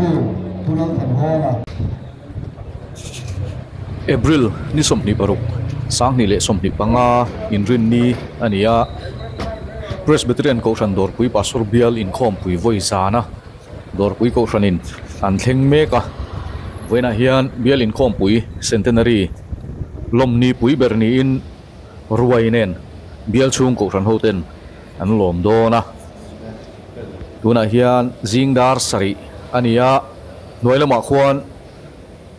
Tu Pu Lalthanhawla. April ni 26 2025 inrinni a ni a, Presbyterian Kohhran Dawrpui Pastor Bial inkhawmpui vawi zana Dawrpui Kohhranin an thleng mek a, vawiinah hian Bial inkhawmpui Centenary lawmni pui ber niin ruai nen Bial chhung Kohhran hoten an lawm dawn a. Tunah hian zing dar sarih a ni a, hnuai lamah khuan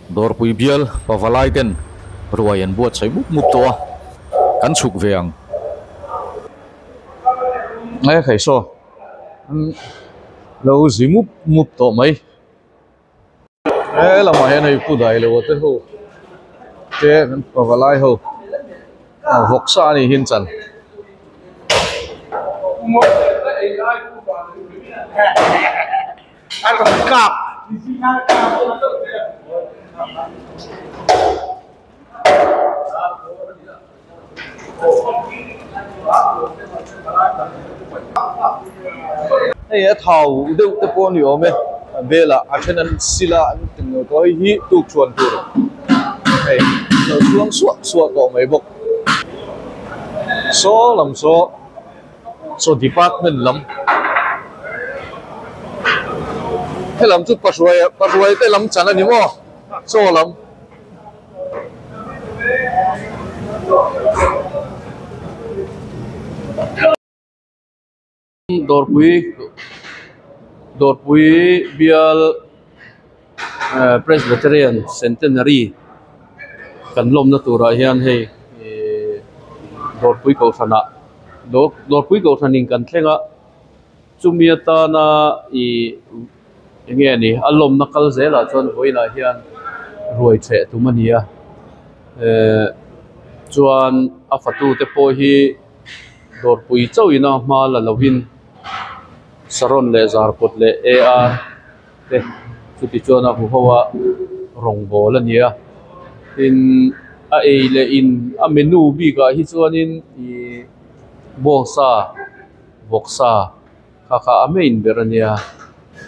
Dawrpui bial pavalai ten ruai an buatsaih mup mup tawh a, kan chhuk ve ang. E khai saw an lo zi mup mup tawh mai. He lamah hian hei pu dai lo te ho te kan pavalai ho vawksa a nih hin chan. Hei a thau deuh te pawh a ni awm e a velah a then an sil a an teng lo tawh hei hi tuk chuan tur hei lo chhuang suah suah tawh mai bawk saw lam saw chaw department lam helam chu pahruai pahruai te lam chan a ni maw chaw lam. Dawrpui Dawrpui bial eh Presbyterian Centenary kan lawmna turah hian hei ihh Dawrpui kohhranah Dawrpui kohhranin kan thleng a. Chumi atana ih eng nge ni a lawmna kal zelah chuan vawiinah hian ruai chheh tum a ni a ehh chuan a fatu te pawh hi dawrpui chauhin a hma la lovin saron leh zarkawt leh ar te chuti chuan a huho a rawngbawl a ni a tin a ei leh in a menu bikah hi chuanin ih bawngsa. Vawksa kha kha a main ber a nia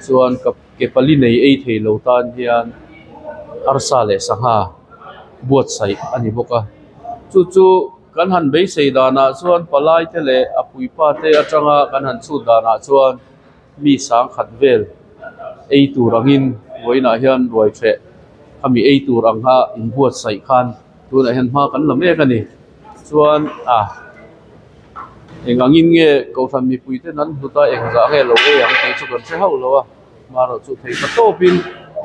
chuan ka ke pali nei ei thei lo tan hian arsa leh sangha buatsaih a ni bawk a chu chu kan han beisei danah chuan palai te leh a puipa te atanga kan han chhut danah chuan mi sangkhat vel ei tur angin vawiinah hian ruai hreh khami ei tur ang kha inbuatsaih khan tunah hian hma kan la mek a ni chuan a. Eng angin nge Kohhran mipui ten an hlut a, eng zah nge lo ei ang tih chu kan hre hauh lo a, marawh chu thei ta tawpin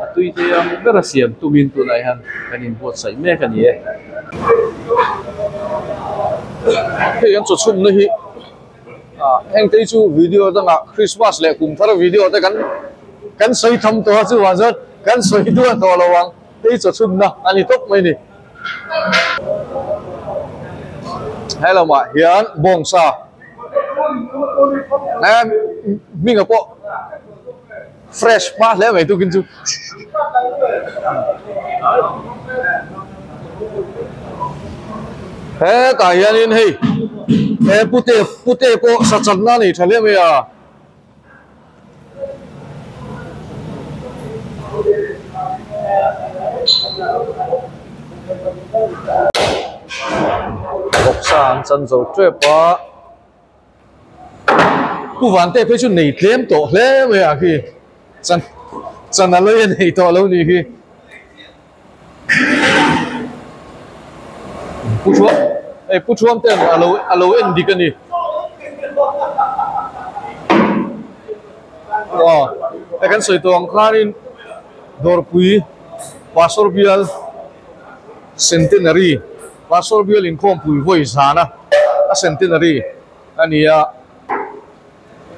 a tui thei ang ber a siam tumin tunah hian kan inbuatsaih mek a ni e. Hei an chawchhumna hi ah heng te hi chu video dangah Christmas leh kum thar video te kan kan sawi tham tawh a chuvang chuan kan sawi duah tawh lo ang hei chawchhumna a ni tawp mai a ni. He lamah hian bawngsa eh hminga pawh fresh hma hle mai tukin chu hetah hianin hei he pute pute pawh sa channa a nei tha hle mai a. Vawksa an chan zo tep a Pu Vante phei chu nei tlem tawh hle mai a khi chan chan a lawi a nei tawh lo ni khi Pu Thuam hei Pu Thuam ten a lo a lo en dik a ni aw hei kan sawi tawh ang khanin Dawrpui Pastor Bial Centenary Pastor Bial inkhawmpui vawi zana a Centenary a ni a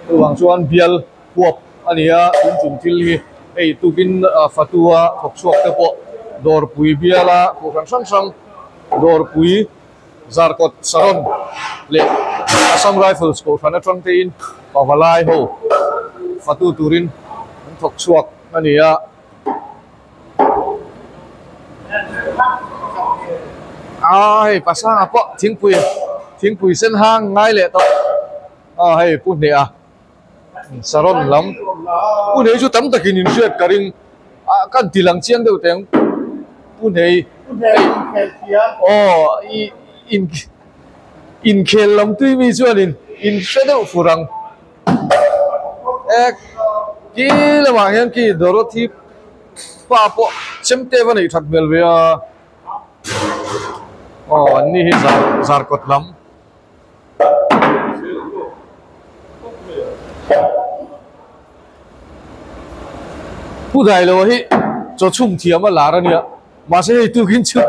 chuvang chuan bial huap a ni a tun chung thil hi hei tukin fatua thawk chhuak te pawh dawrpui biala kohhran hrang hrang dawrpui zarkawt saron leh Assam Rifles kohhran atang te in pavalai ho fatu turin an thawk chhuak a ni a. A hei pasanga pawh thingpui thingpui sen hang ngai leh tawh a hei pu hneh a saron lam pu hneh chu tam takin in hriat ka ring. A kan ti lang chiang deuh teng Pu Hnei. Pu Hnei inkhel thiam. Aw i in inkhel lam tui mi chuanin in hre deuh fur ang. E ki lamah hian khi Dorothy pa pawh chemte va neih that hmel ve a. Aw an ni hi zar zarkawt lam. Pu Dailoa hi chaw chhum thiam a lar a nia, mahse hei tukin chu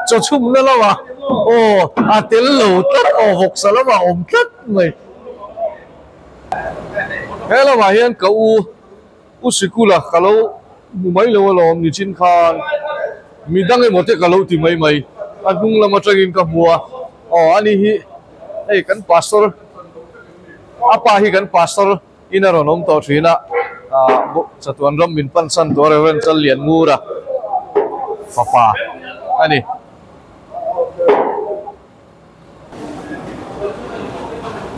chaw chhumna lamah aw a tel lo tlat aw vawksa lamah a awm tlat mai. He lamah hian ka u U Sikula ka lo hmu mai lo alawm nichin khan midang emaw te ka lo ti mai mai a hnung lam atangin ka hmu a aw ani hi hei kan pastor a pa hi kan pastor in a rawn awm tawh thin a ah chatuan ram min pan san tawh a Reverend Challian Ngura fapa a ni.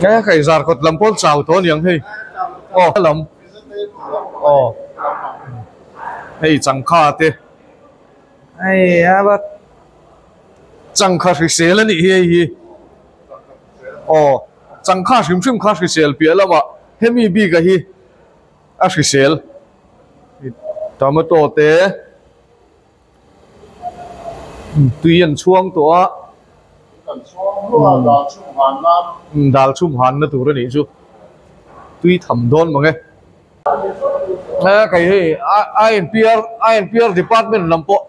Nge hei zarkawt lam pawh chau tawh aniang hei aw lam aw hei changkha te hei a va changkha hrisel anih hi hei hi aw changkha hrim hrim kha hrisel piah lamah hemi bik a hi a hrisel tomato te. Tui an chhuang tawh a. Dal chhum han na tur a nih chu. Tui tham dawn mang e. Kei hei INPR INPR department lam pawh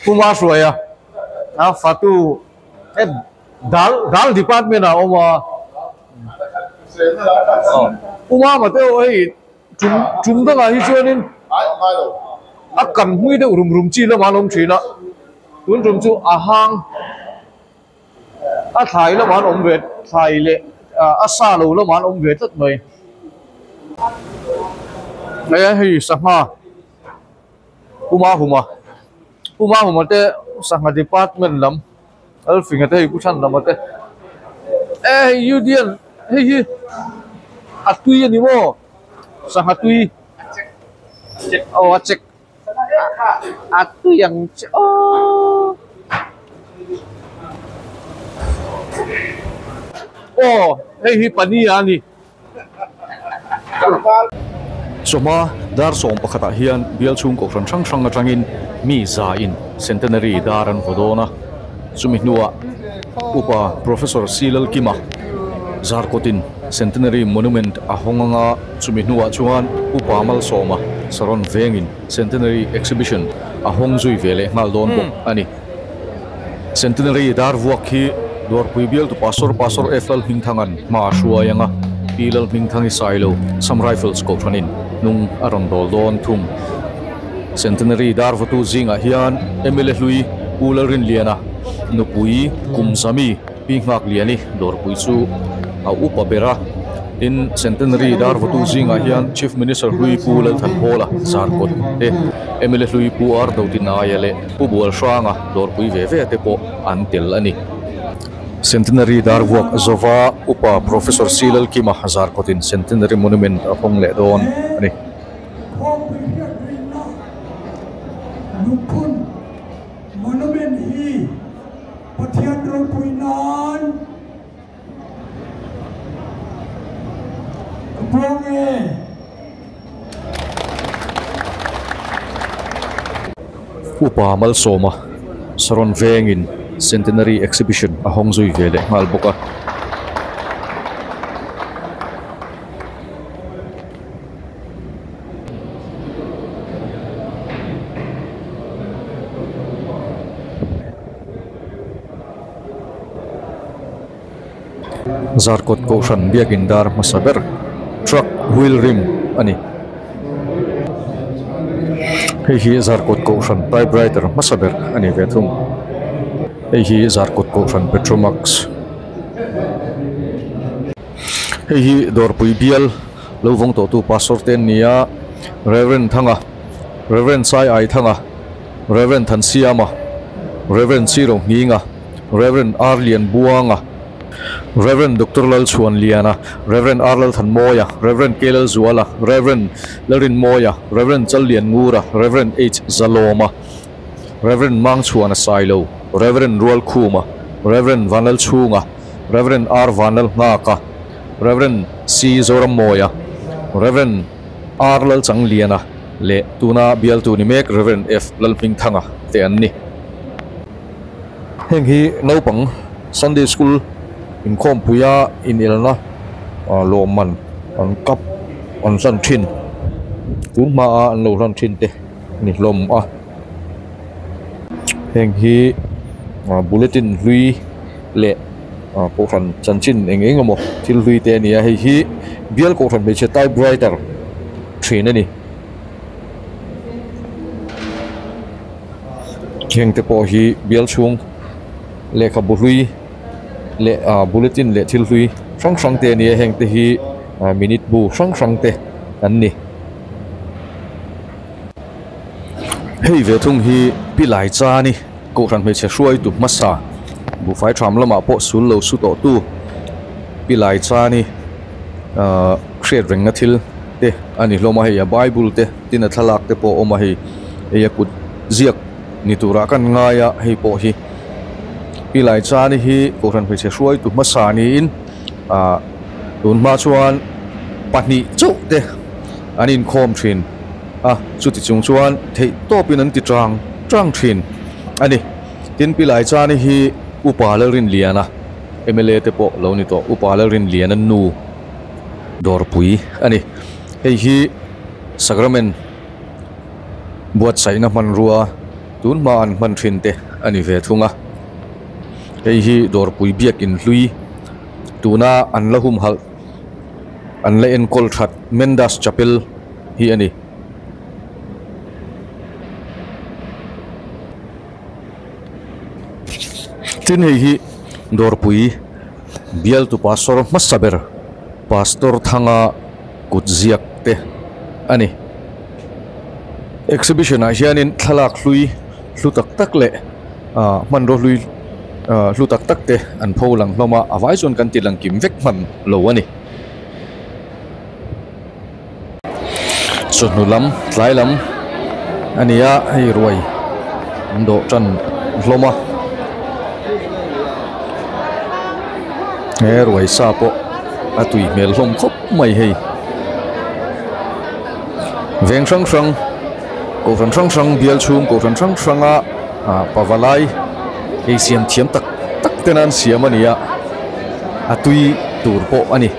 Puma hruai a. A fatu dal dal department ah a awm a. Puma mate hei Tum tum dangah hi chuanin a kan hmui deuh rum rum chi lamah an awm thin a, tun tum chu a hang a thlai lamah an awm ve thlai leh a sa lo lamah an awm ve tlat mai. Hei hei sangha puma huma puma huma te sangha department lam Alfinga te hei pu than lam te e hei Yudian hei hi a tui a ni maw sangha tui aw a chek a tui ang che aw aw hei hi pania a ni. Chawhma dar sawm pakhatah hian bial chhung kohhran hrang hrang atangin mi za in Centenary dar an vaw dawn a, chumi hnuah Upa Professor C Lalkima Zarkawtin Centenary Monument a hawng anga chumi hnuah chuan Upa Malsawma Saron vengin Centenary Exhibition a hawng zui ve leh nghal dawn bawk a ni. Centenary dar vuak hi Dawrpui bialtu Pastor Pastor F Lalhmingthanga'n hma a hruai ang a, Pi Lalhmingthangi Sailo Assam Rifles kohhranin hnung a rawn dawl dawn thung. Centenary dar vawtu zingah hian mla hlui Pu Lalrinliana nupui kum zami Pi Nghakliani Dawrpui chu a upa ber a, tin Centenary dar vawtu zingah hian Chief Minister hlui Pu Lalthanhawla Zarkawt te, mla hlui Pu R Dotinaia leh Pu Bualhranga dawrpui ve ve te pawh an tel a ni. Centenary dar vuak zova Upa Professor C Lalkima Zarkawtin Centenary Monument a hawng leh dawn a ni. Khawpui hriat rinna lungphun monument hi Pathian ropui nan ka puang e. Upa Malsawma Saron vengin Centenary Exhibition a hawng zui ve leh nghal bawk a. Zarkawt Kohhran biakin dar hmasa ber truck wheel rim a ni. Hei hi Zarkawt Kohhran typewriter hmasa ber a ni ve thung. Hei hi Zarkawt Kohhran Petromax. Hei hi Dawrpui bial lo vawng tawhtu Pastor te an ni a, Rev Thanga, Rev Sai Ai Thanga, Rev Thansiama, Rev Siro Hminga, Rev R Lianbuanga. Rev. Doctor Lalchhuanliana, Rev. R Lalthanmawia, Rev. K Lalzuala, Rev. Lalrinmawia, Rev. Challianngura, Rev. H Zalawma, Rev. Mangchhuana Sailo, Rev. Rualkhuma, Rev. Vanlalchhunga, Rev. R Vanlalnghaka, Rev. C Zorammawia, Rev. R Lalchangliana leh tuna bialtu ni mek Rev. F Lalhmingthanga te an ni. Heng hi naupang Sunday School inkhawmpuia inelna lawmman an cup an hlan thin tun hmaa an lo hlan thin te a ni hlawm a heng hi bulletin hlui leh kohhran chanchin eng eng emaw thil hlui te a ni a hei hi bial kohhran hmeichhe typewriter thin a ni. Heng te pawh hi bial chhung lehkhabu hlui leh ah bulletin leh thil hlui hrang hrang te a ni a heng te hi ah minute bu hrang hrang te an ni. Hei ve thung hi pi lai chani kohhran hmeichhe hruaitu hmasa buhfai tham lamah pawh sul lo su tawh tu pi lai chani ah hriat rengna thil te a ni hlawm a hei a bible te tin a thlalak te pawh a awm a hei hei a kut ziak ni turah kan ngai a hei pawh hi pi lai chani hi kohhran hmeichhe hruaitu hmasa niin ah tun hma chuan pahnih chauh te an inkhawm thin a chuti chung chuan theih tawpin an ti tang tang thin a ni tin pi lai chani hi upa Lalrinliana M_L_A te pawh lo ni tawh upa Lalrinliana nu dawrpui a ni hei hi sacrament buatsaihna hmanrua tun hma an hman thin te a ni ve thung a hei hi dawrpui biakin hlui tuna an la humhalh an la enkawl that Mendas chapel hi a ni. Tin hei hi dawrpui bialtu pastor hmasa ber pastor thanga kut ziak te a ni. Exhibition ah hianin thlalak hlui hlu tak tak leh ah hmanraw hlui ah hlu tak tak te an pho lang hlawm a a vai chuan kan ti lang kim vek hman lo a ni. Chawhnu lam tlai lam a ni a hei ruai an dawh tan hlawm a he ruai sa pawh a tui hmel hlawm khawp mai hei veng hrang hrang kohhran hrang hrang bial chhung kohhran hrang hranga ah pavalai ei siam thiam tak tak ten an siam a ni a a tui tur pawh a ni.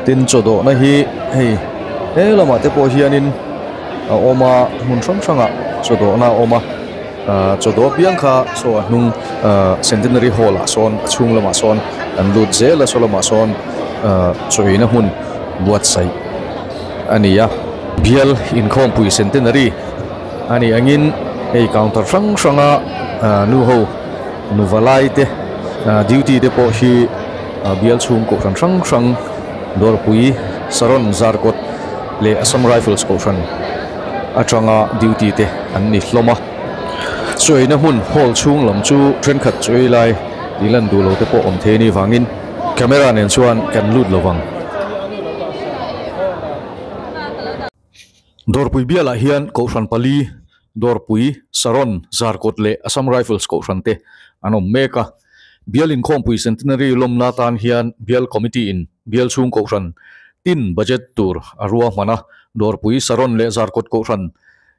Tin chaw dawhna hi hei he lamah te pawh hianin a awm a hmun hrang hrangah chaw dawhna a awm a ahh chaw dawh apiang kha saw a hnung ahh centenary hall ah sawn a chhung lamah sawn an lut zel a saw lamah sawn ahh chaw eina hmun buatsaih a ni a bial inkhawmpui centenary a nih angin hei counter hrang hranga ahh nu ho nu valai te ahh duty te pawh hi. A bial chhung kohhran hrang hrang Dawrpui Saron Zarkawt leh Assam Rifles kohhran atanga duty te an ni hlawm a. Chaweina hmun hall chhung lam chu thenkhat chawi lai tih lan duh lo te pawh awm thei a nih vangin camera nen chuan kan lut lo vang. Dawrpui bialah hian kohhran pali Dawrpui, Saron, Zarkawt leh Assam Rifles kohhran te an awm mek a. Bial inkhawmpui Centenary lawmna atan hian Bial Committee in Bial chhung kohhran tin budget tur a ruahman a. Dawrpui, Saron leh Zarkawt kohhran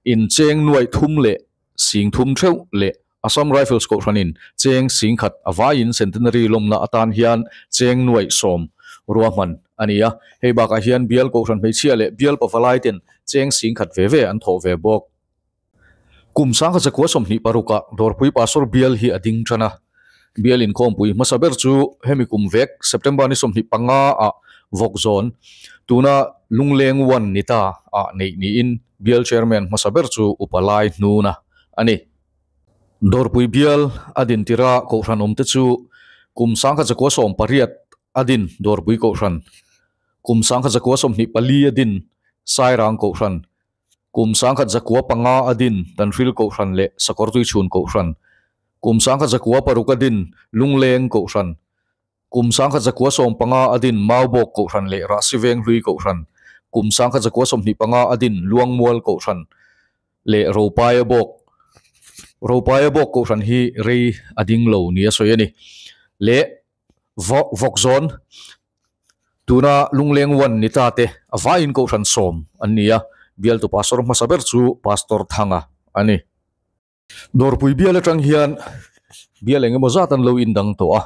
in cheng nuaih thum leh sing thum theuh leh Assam Rifles kohhranin cheng sing khat a vaiin Centenary lawmna atan hian cheng nuaih sawm ruahman a ni a. Hei bakah hian Bial kohhran hmeichhia leh Bial pavalai ten cheng sing khat ve ve an thawh ve bawk. Kum sangkhat zakua 26ah Dawrpui Pastor Bial hi a ding tan a. Bial inkhawmpui hmasa ber chu hemi kum vek September ni 25 ah vawk zawn tuna Lungleng One ni ta ah neih niin Bial Chairman hmasa ber chu Upa Lai Hnuna a ni. Dawrpui Bial a din tira Kohhran awmte chu kum 1918 a din Dawrpui Kohhran Kum 1924 a din Sairang Kohhran, kum 1905 a din Tanhril Kohhran leh Sakawrtuichhun Kohhran, Kum 1906 a din Lungleng Kohhran, kum 1915 a din Maubawk Kohhran leh Rahsiveng Hlui Kohhran, kum 1925 a din Luangmual Kohhran leh Ropaia Bawk, Ropaia Bawk Kohhran hi rei a ding lo nia sawi a ni, leh Vawkzawn, tuna Lungleng One ni ta te a vaiin Kohhran sawm an ni a, bialtu Pastor hmasa ber chu Pastor Thanga a ni. Dawrpui bial atang hian bial eng emaw zat an lo indang tawh a,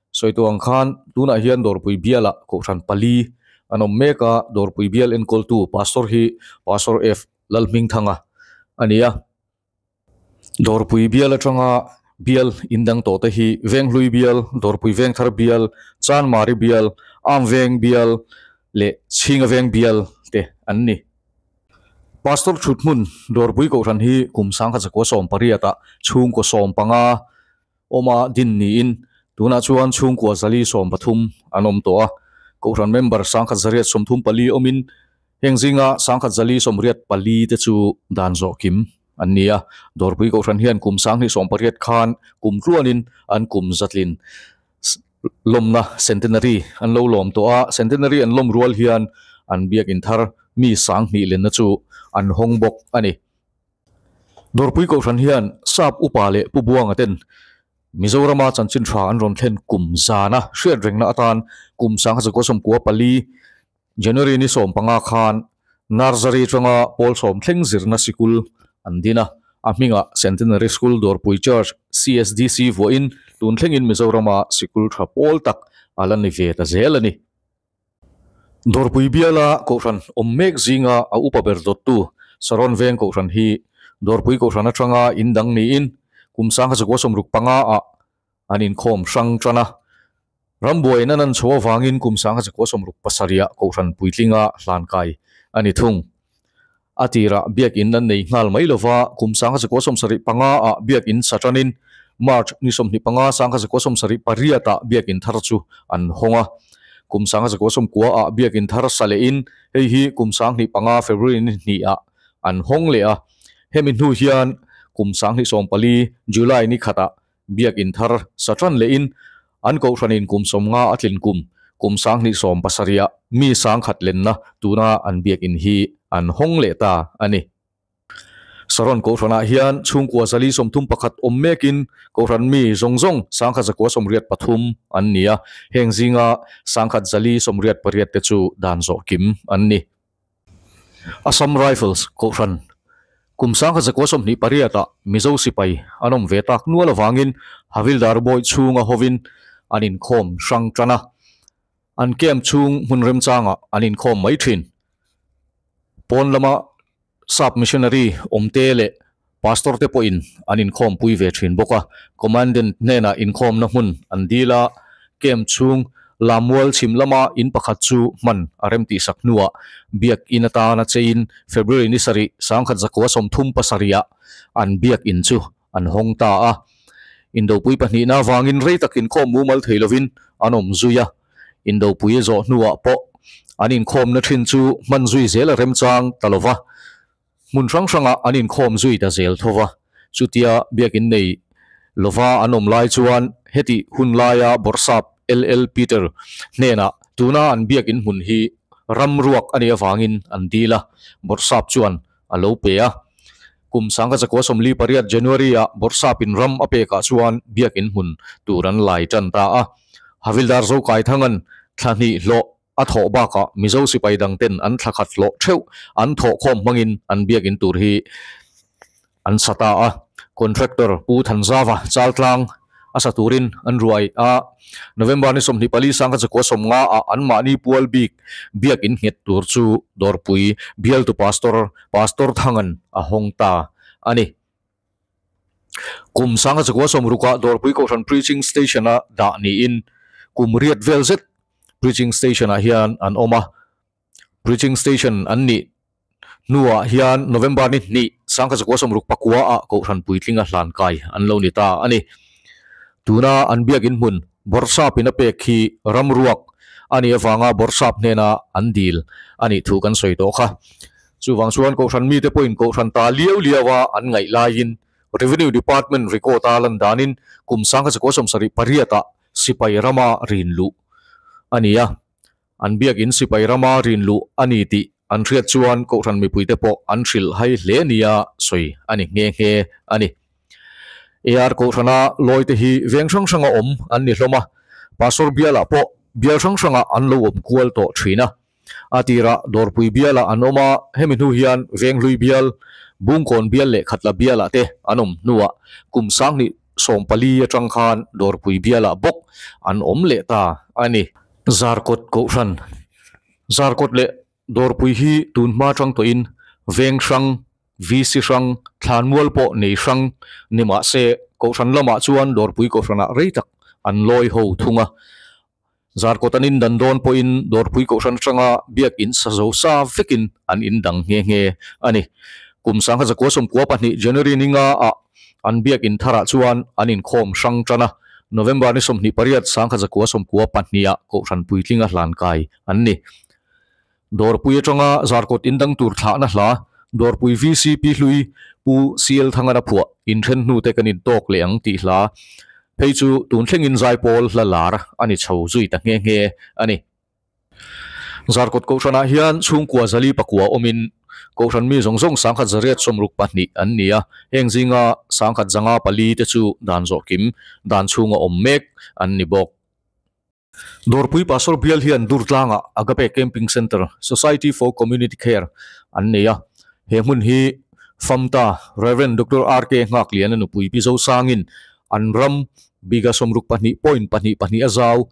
sawi tawh ang khan tunah hian Dawrpui bialah kohhran pali an awm mek a, Dawrpui bial enkawltu Pastor hi Pastor F Lalhmingthanga a ni a. Dawrpui bial atanga bial indang tawh te hi Venghlui bial, Dawrpui Vengthar bial, Chanmari bial, Amveng bial leh Chhinga Veng bial te an ni. Pastor thut hmun Dawrpui Kohhran hi kum 1918 ah chhungkaw 15 awma din niin tunah chuan chhungkua 413 an awm tawh a. Kohhran member 1134 awmin heng zinga 1184 te chu dan zawh kim an ni a. Dawrpui Kohhran hian kum 2018 khan kum tluanin an kum zatlin lawmna centenary an lo lawm tawh a, centenary an lawm rual hian an biakin thar mi 2000 lenna chu an hawng bawk a ni. Dawrpui Kohhran hian sap upa leh pu buanga ten Mizorama chanchin tha an rawn thlen kum zana hriat rengna atan kum 1994 January ni 15 khan Nursery tanga pawl sawm thleng zirna sikul an din a, a hminga Centenary School Dawrpui Church CSDC vuahin tun thlengin Mizorama sikul tha pawl tak a la ni ve ta zel a ni. Dawrpui biala Kohhran awm mek zinga a upa ber dawttu Saron Veng Kohhran hi Dawrpui Kohhran atanga indang niin kum 1965 ah an inkhawm hrang tan a. Rambuai nan an chho avangin kum 1967 ah Kohhran puitlinga hlankai a ni thung. A tirah biakin an nei nghal mai lova kum 1975 ah biakin satanin March ni 25 1978 ah biakin thar chu an hawng a. Kum 1990 ah biakin thar salehin hei hi kum 2005 February ni hnih ah an hawng leh a. Hemi hnu hian kum 2024 July ni khatah biakin thar satan lehin an Kohhranin kum 50 a tlin kum kum 2017 ah mi 100 lenna tuna an biakin hi an hawng leh ta a ni. Saron Kohhranah hian chhungkua 431 awm mekin Kohhran mi zawng zawng 1983 an ni a, heng zinga 1,188 te chu dan zawh kim an ni. Assam Rifles Kohhran kum 1928 ah Mizo sipai an awm ve tak nual awangin Havildar Bawi chhunga hovin an inkhawm hrang tan a, an camp chhung hmun remchanga an inkhawm mai thin. Pawn lama sap missionary awmte leh pastor te pawhin an inkhawm pui ve thin bawk a, commandant hnenah inkhawmna hmun an dil a, camp chhung Lamual chhim lama in pakhat chu hman a rem tih sak hnuah biak in atana chein February ni sarih 1937 ah an biak in chu an hawng ta a. Indopui pahnih na wangin rei tak inkhawm mumal thei lovin an awm zui a, indopui zawh hnuah pawh an inkhawmna thin chu hman zui zel a remchang ta lova, hmun hrang hranga an inkhawm zui ta zel thova. Chutia biakin nei lova an awm lai chuan heti hun laia Bawrhsap LL Peter hnenah tuna an biakin hmun hi ram ruak ani awangin an dil a, Bawrhsap chuan a lo pe a. Kum 1948 January ah Bawrhsapin ram a pekah chuan biakin hmun tur an lai tan ta a. Havildar Zokai Thangan thlahnih hlawh a thawh bakah Mizo sipai dang ten an thlakhat hlawh theuh an thawh khawm hmangin an biakin tur hi an sata a. Contractor Pu Thanzawa Chaltlang a saturin an ruai a. November ni 24 1950 ah an mahni pual bik biakin nghet tur chu Dawrpui bialtu pastor Pastor Thangan a hawng ta ani. Kum 1960 ah Dawrpui Kohhran preaching station a dah niin kum riat vel zet preaching station ah hian an awm a. Preaching station an ni hnuah hian November ni hnih 1969 ah Kohhran puitlinga hlan kai an lo ni ta ani. Tuna an biakin hmun Bawrhsapin a pek hi ram ruak ani awanga Bawrhsap hnena an dil ani thu kan sawi tawh kha. Chuwang chuan Kohhran mi te pawhin Kohhran ta liau liawa an ngaih laiin Revenue Department record a lan danin kum 1978 ah sipai rama rin luh a ni a. An biakin sipai rama rin luh a ni tih an hriat chuan kohhran mipuite pawh an hrilh hai hle nia sawi a ni nghe nghe a ni. AR kohhrana lawi te hi veng hrang hranga awm an ni hlawm a, Pastor bialah pawh bial hrang hrangah an lo awm kual tawh thin a. A tirah Dawrpui bialah an awm a, hemi hnu hian Venghlui bial, Bungkawn bial leh Khatla bialah te an awm hnuah kum 2014 atang khan Dawrpui bialah bawk an awm leh ta a ni. Zarkawt Kohhran, Zarkawt leh Dawrpui hi tun hma atang tawhin veng hrang, VC hrang, thlanmual pawh nei hrang ni mah se Kohhran lamah chuan Dawrpui Kohhranah rei tak an lawi ho thung a. Zarkawt an indan dawn pawhin Dawrpui Kohhran atanga biakin sa zo sa vekin an indang nghe nghe a ni. Kum 1992 January ni nga ah an biakin tharah chuan an inkhawm hrang tan a, November ni 28 1992 ah Kohhran puitlinga hlan kai an ni. Dawrpui atanga Zarkawt indang tur thlahna hla Dawrpui VCP hlui Pu CL Thangana phuah inthen hnu te kan intawk leh ang tih hla phei chu tun thlengin zaipawl hla lar a ni chho zui ta nghe nghe a ni. Zarkawt Kohhranah hian chhungkua zali pakua awmin Kohhran mi zawng zawng 1862 an ni a, heng zinga 1154 te chu dan zawh kim dan chhunga awm mek an ni bawk. Dawrpui Pastor bial hian Durtlangah Agape Camping Centre, Society for Community Care an nei a. He hmun hi Famta Rev. Doctor RK Nghakliana nupui Pi Zosangin an ram biga 62.22 a zau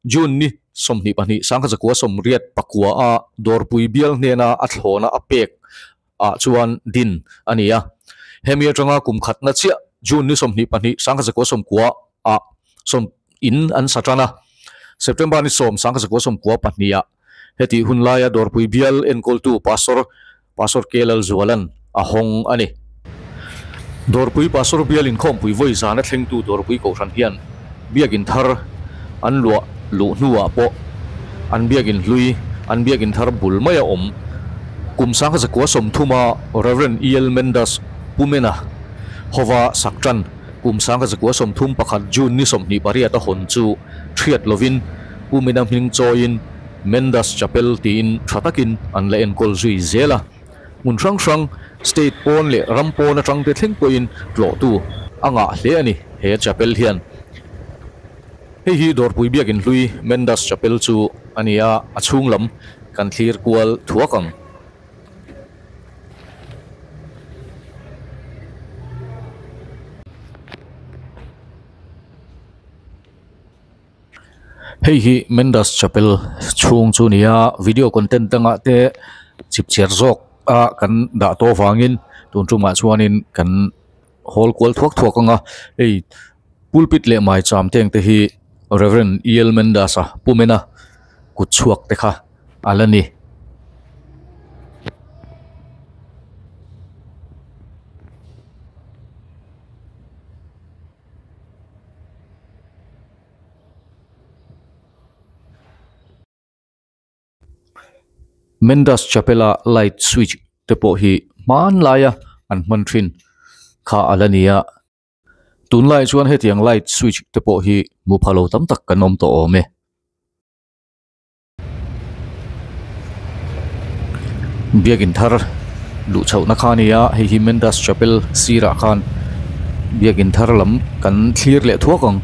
June ni 22 1989 a Dawrpui bial hnena a thlawna a pek ah chuan din a ni a. Hemi atanga kum khatna chiah June ni 22 1990 ah sawm in an sa tan a. September ni 10 1992 ah heti hun laia Dawrpui bial enkawltu Pastor Pastor K Lalzualan a hawng a ni. Dawrpui Pastor bial inkhawmpui vawi zana thlengtu Dawrpui Kohhran hian biakin thar an luah luh hnuah pawh an biakin hlui an biakin thar bul mai a awm kum 1930 a Rev. E L Mendas Pumena hova sak tan kum 1931 June ni 28 a hawn chu thiat lovin Pumena hming chawiin Mendas Chapel tiin tha takin an la enkawl zui zel a. Hmun hrang hrang state pawn leh ram pawn atang te thleng pawhin tlawhtu a ngah hle a ni he chapel hian. Hei hi Dawrpui biakin hlui Mendas Chapel chu a ni a, a chhung lam kan thlir kual thuak ang. Hei hi Mendas Chapel chhung chu a ni a, video content dangah te chipchiar zawk a kan dah tawh avangin tun tumah chuanin kan hawl kual thuak thuak ang a, hei pulpit leh maicham te ang te hi Reverend E L Mendas a pumena kut chhuak te kha a la ni. Mendas Chapel a light switch te pawh hi hmanlaia an hman thin kha a la ni a tunlaiah chuan hetiang light switch te pawh hi hmu pha lo tam tak kan awm tawh awm e. Biakin thar luh chhohna kha a ni a hei hi Mendas Chapel sirah khan biakin thar lam kan thlir leh thuak ang.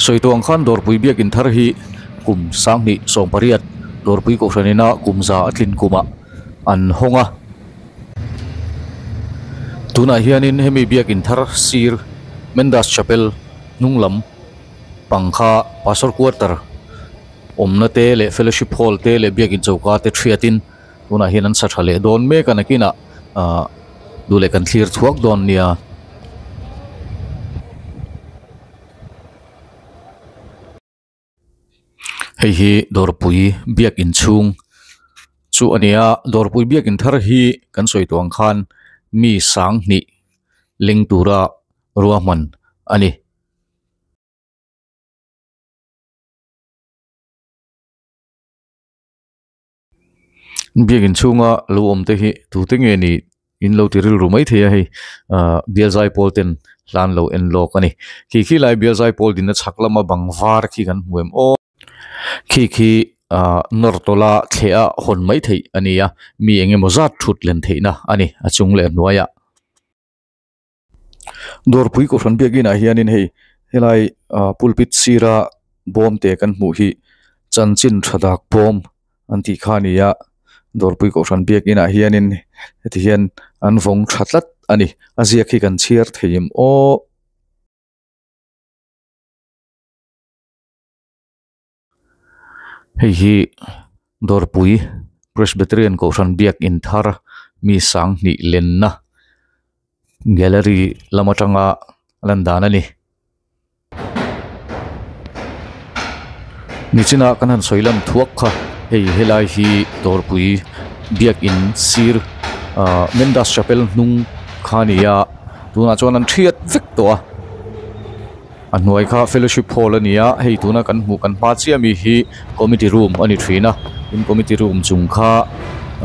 Sawi tawh ang khan Dawrpui biakin thar hi kum 2018 Dawrpui Kohhran ina kum za a tlin kumah an hawng a. Tunah hianin hemi biakin thar sir Mendas Chapel hnung lam pang kha Pastor quarter awmna te leh fellowship hall te leh biakin choka te thiatin tunah hian an sa tha leh dawn mek a nakinah ahh duh leh kan thlir chhuak dawn nia. Hei hi dawrpui biakin chhung chu a ni a dawrpui biakin thar hi kan sawi tawh ang khan mi 2000 leng tura ruahman a ni. Biakin chhunga lo awm te hi tute nge ni. In lo ti rilru maithei a hei ahh bial zaipawl ten hlan lo en lawk a ni khi khi lai bial zaipawl dinna chhak lama bang var khi kan hmu em aw khi khi ahh nawr tawla thleh a hawn mai theih a ni a mi eng emaw zat thut len theihna a ni a chung leh a hnuaiah. Dawrpui kohhran biakinah hianin hei helai ah pulpit sira bawm te kan hmuh hi chanchin tha dak bawm an tih kha a ni a dawrpui kohhran biakinah hianin heti hian an vawng tha tlat a ni a ziak hi kan chhiar thei em aw. Hei hi dawrpui Presbyterian kohhran biak in thar mi sanghnih lenna gallery lam atanga lan dan a ni. Nichina kan han sawi lan thuak kha hei helai hi dawrpui biak in sir ahh Mendas chapel hnung kha a ni a tunah chuan an thiat vek tawh a. A hnuai kha fellowship hall a ni a hei tuna kan hmuh kan hma chiah mi hi committee room a ni thin a tin committee room chung kha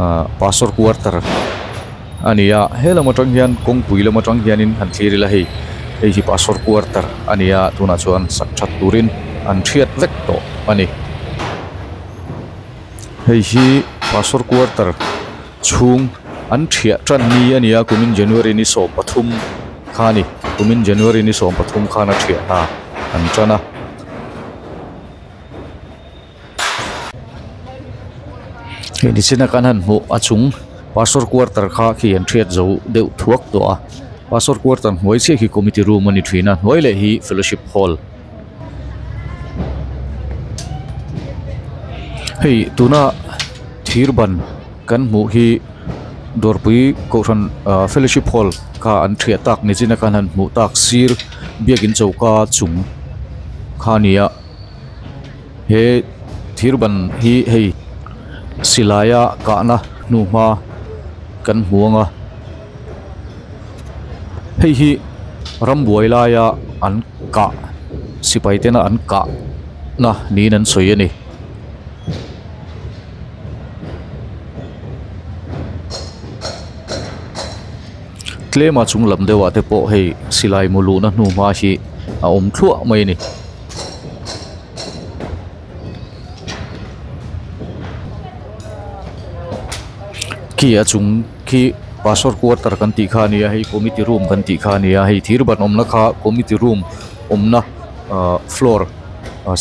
ahh pastor quarter a ni a helam atang hian kawngpui lam atang hianin han thlir ila hei hei hi pastor quarter a ni a tunah chuan sak that turin an thiat vek tawh a ni hei hi pastor quarter chhung an thiah tan ni a ni a kumin January ni 13. Kha a ni, kumin January ni 13 khan a thiah hna an tan a. Hei nichina kan han hmuh a chung pastor quarter kha khi an thiat zo deuh thuak tawh a, pastor quarter hnuai chiah khi committee room a ni thin a, hnuai leh hi fellowship hall. Hei tuna thir ban kan hmuh hi dawrpui kohhran ah fellowship hall kha an thiah tak nichin a khan han hmuh tak sir biakin choka chung kha a ni a he thir ban hi hei silai a kahna hnuhma kan hmu ang a hei hi rambuai laia an kah sipai tena an kah na niin an sawi a ni. Tlema chung lam deuhah te pawh hei silai mu luhna hnu hma hi a awm thluah mai a ni. Khi a chung khi pastor quarter kan tih kha a ni a hei committee room kan tih kha a ni a hei thir ban awmna kha committee room awmna ahh floor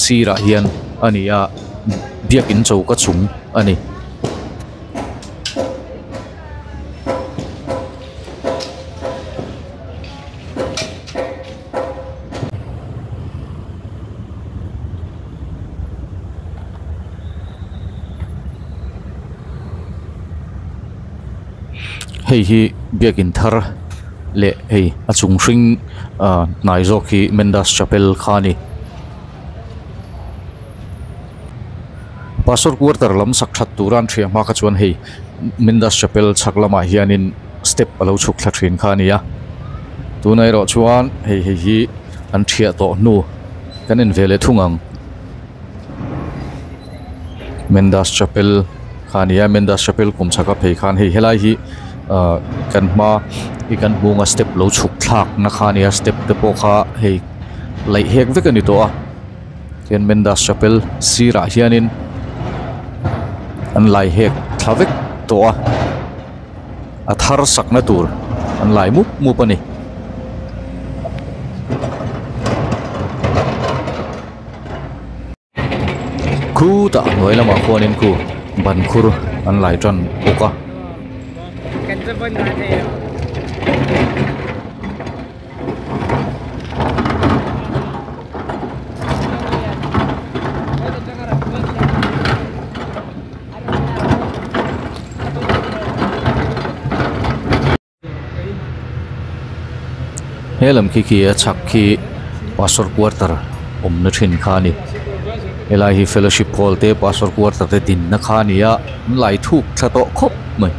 sirah hian a ni a biakin choka chung a ni. Hei hi biakin thar leh hei a chung hring ah hnai zawk hi Mendas chapel kha a ni. Pastor quarter lam sak that tura an hriah hma kha chuan hei Mendas chapel chhak lamah hianin step a lo chhuk thla thin kha a ni a tunah erawh chuan hei hei hi an thiah tawh hnu kan en ve leh thung ang Mendas chapel kha a ni a Mendas chapel kum chhaka phei khan hei helai hi ah kan hma hi kan hmunga step lo chhuk thlak na kha a ni a step te pawh kha hei laih hek vek a ni tawh a. Hian Mendas chapel sirah hianin an lai hek thla vek tawh a a thar sakna tur an lai mup mup a ni. Khutah hnuai lamah khuanin khu ban khur an lai tan bawk a. He lam khi khi a chhak khi pastor quarter awmna thin kha a ni helai hi fellowship hall te pastor quarter te dinna kha a ni a an lai thuk thla tawh khawp mai.